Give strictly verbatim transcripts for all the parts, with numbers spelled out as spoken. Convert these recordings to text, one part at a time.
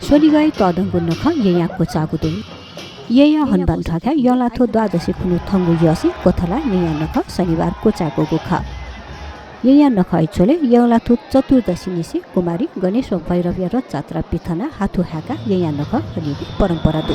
च्वनिगःया तःधंगु नखः येँयाः क्वचाःगु दु। येँया हनुमान ध्वाखाय् यंलाथ्व द्वादशी खुन्हु थंगु यःसिं क्वथला येँया नखः शनिबार क्वचाय्कूगु खः। येँया नखःया झ्वलय् यंलाथ्व चतुर्दशीनिसें कुमारी गणेश व भैरवया रथजात्रा पिथनाः हाथू हाय्काः येँया नखः हनीगु परम्परा दु।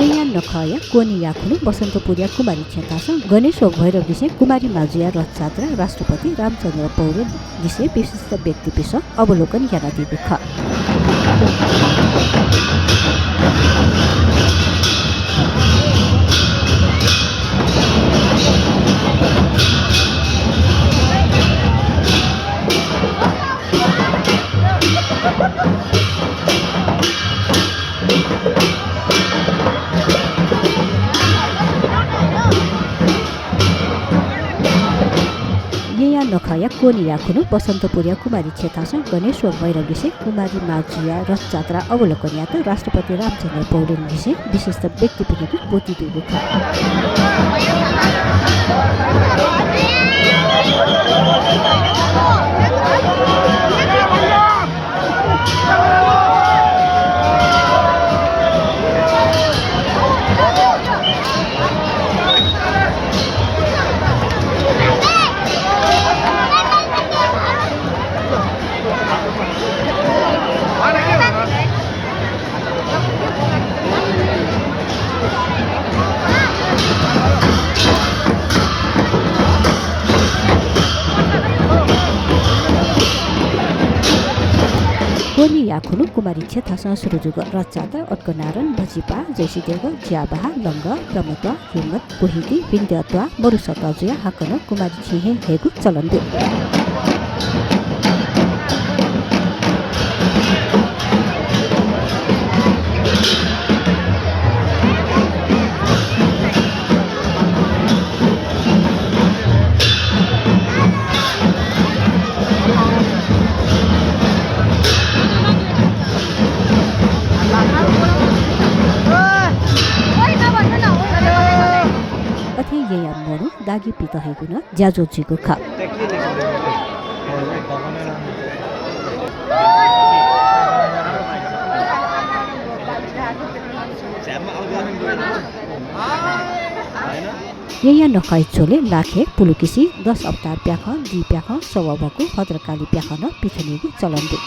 येँया नखःया क्वनिया खुन्हु बसन्तपुरया कुमारी छेँथासं गणेश व भैरवलिसें कुमारी माजुया रथजात्रा, राष्ट्रपति रामचन्द्र पौडेल लिसें विशिष्ट व्यक्तिपिन्सं अवलोकन यानादीगु खः। येँया नखःया क्वनिया खुन्हु बसन्तपुरया कुमारी छेँथासं गणेश व भैरवलिसें कुमारी माजुया रथजात्रा अवलोकन यायेत राष्ट्रपति रामचन्द्र पौडेल लिसें विशिष्ट व्यक्तिपिनिगु ब्वति दुगु खः। क्वनिया खुन्हु कुमारी छेँथासं सुरु जूगु रथजात्रा अत्कनारायण, भजिपा, जैसीदेव, ज्याबहाः, लंगः, ब्रह्मद्वार, युमत, कोहिदी, विन्ध्याद्वार, मरुसतः जुयाः हाकनं कुमारी छेँ हे हयेगु चलन दु। अथे येँया मनू दागी पित हयेगु नं ज्याझ्वः जुइगु खः। येँया नखःया झ्वलय् लाखे, पुलुकिसि, दश अवतार प्याखं, दी प्याखं, सवः भकु, भद्रकाली प्याखं नं पिथनेगु चलन दु।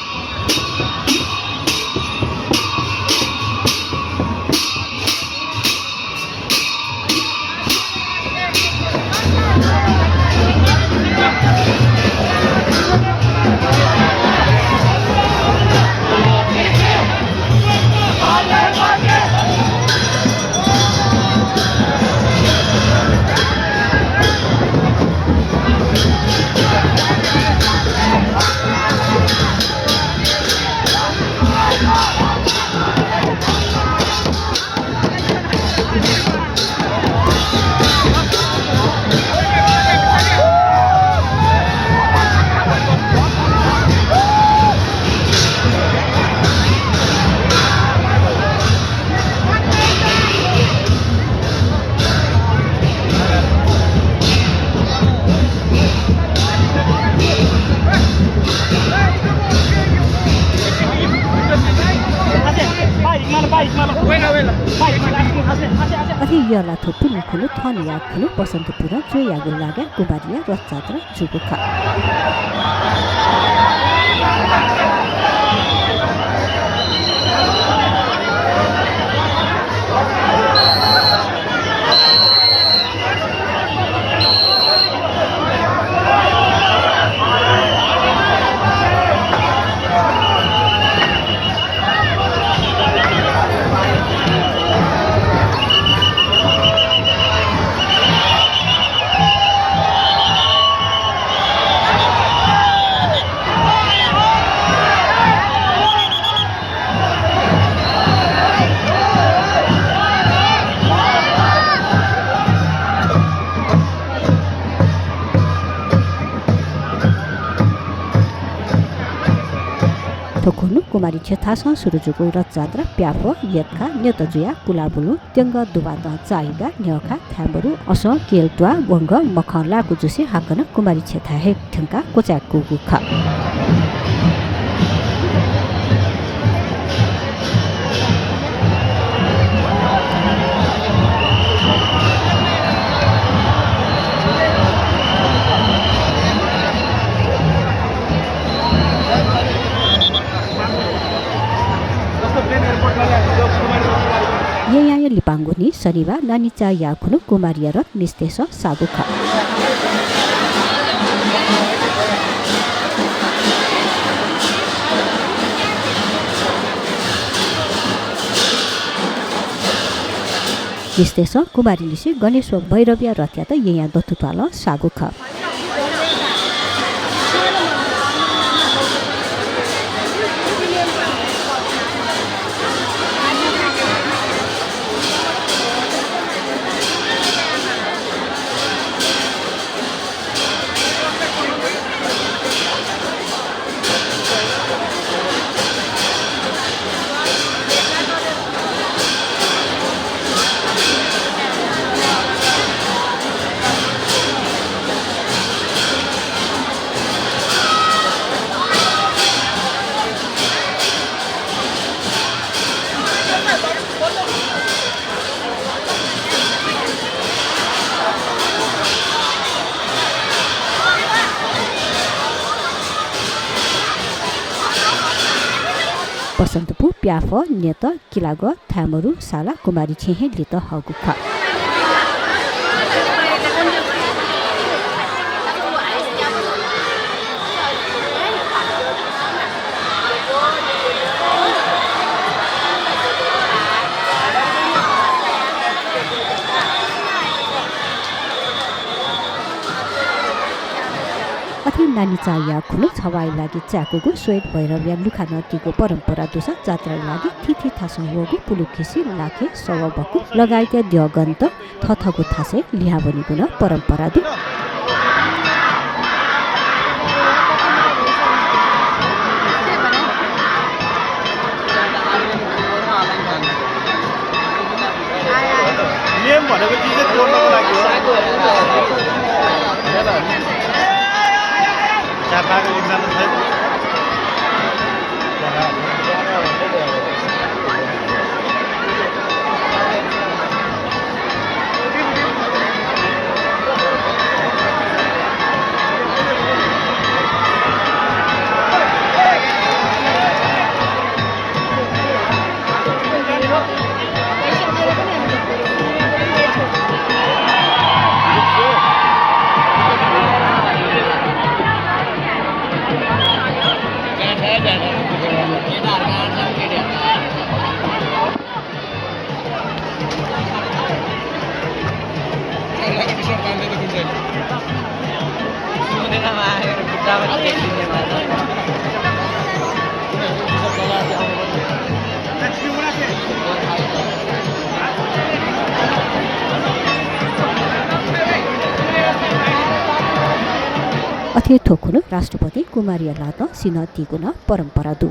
यला थ्व पुन्हि खुन्हु थनया खुन्हु बसन्तपुरं च्वय्‌यागु लागाय् कुमारीया रथयात्रा जूगु खः। थ्व खुन्हु कुमारी छेथासं सुरु जूगु रथयात्रा प्याफः, यख्खा, न्यत जुयाः कुलाबुलु, त्यंगः दुबातं चाःहिगा, न्ह्यःखा, थाय्‌मरु, असं, केलत्वाः, वंगः, मखं लाःगु जुसें हाकनं कुमारी छेथाय् हे थ्यंकाः क्वचाय्‌कूगु खः। येँयाया लिपांगु निं शनिबाः नानिचाया खुन्हु कुमारीया रथ मिस्तय्‌सं साःगु खः। मिस्तय्‌सं कुमारीलिसे गणेश व भैरवया रथयात येँया दथुइ त्वालं साःगु खः। बसन्तपुर, प्याफः, न्यत, किलागः, थाय्‌मरु, साला कुमारी छेँ हे लित हःगु खः। अथे नानिचाया खुन्हु छवाःया लागि चाय्‌कूगु श्वेत भैरवया लुखा नं तीगु परम्परा दुसा जात्राया लागि थीथी थासं वःगु पुलुखिसि, लाखे, सवः, भकु लगायतया द्यःगणत थथःगु थासय् लिहां वनीगु नं परम्परा दु। नियम भनेको चिज चाहिँ तोड्नको लागि हो। चार पाँच एकजना छ। अथे थ्व खुन्हु राष्ट्रपतिं कुमारीया ल्हातं सिन्हः तीगु नं परम्परा दु।